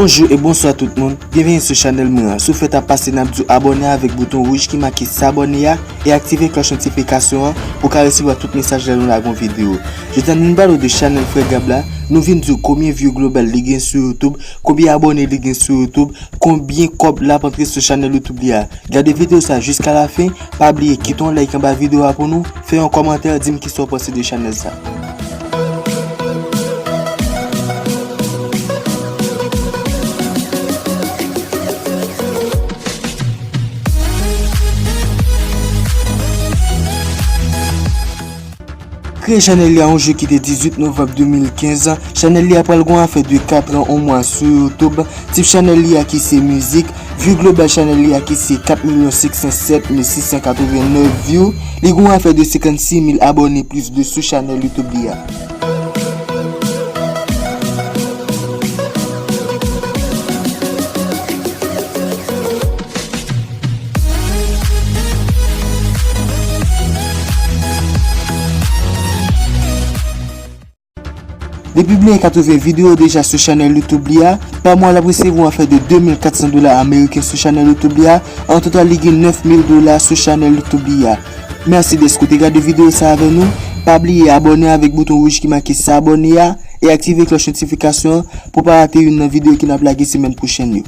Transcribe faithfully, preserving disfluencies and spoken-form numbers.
Bonjou e bonswa tout moun, byenveni sou chanèl mwen an. Si w fèk ap pase, n ap di w abòne avèk bouton wouj ki make s'abonner a e aktive klòch notifikasyon an pou w ka resevwa tout mesaj lè nou lage yon videyo. Jodi a nou vin pale w de chanèl Frè Gab la, nou vin di w konbyen view global li gen sou YouTube, konbyen abòne li gen sou YouTube, konbyen kòb l ap antre sou chanèl YouTube li a. Gade videyo sa jiska lafen, pa bliye kite yon like anba videyo a pou nou, fè yon kòmantè, di m kisa w panse de chanèl sa. Kreye chanèl li a yon jou ki te dizuit novanm de mil kenz. Chanèl li a pral gon afè de kat an, yon mwa sou YouTube. Tip chanèl li a ki se mizik. View global chanèl li a ki se kat milyon senk san sèt mil sis san katrevennnèf view. Li gon afè de senkannsis mil abòne plis de sou chanèl YouTube li a. Li pibliye katreven videyo deja sou chanèl YouTube li a. Pa mwa, l ap resevwa yon afè de de mil kat san dola ameriken sou chanèl YouTube li a. An total, li gen nèf mil dola sou chanèl YouTube li a. Mèsi dèske w te gade videyo sa avè nou. Pa bliye abòne avèk bouton wouj ki make s'abonner a e aktive klòch notifikasyon an pou w pa rate youn nan videyo ke n ap lage semèn pwochèn yo.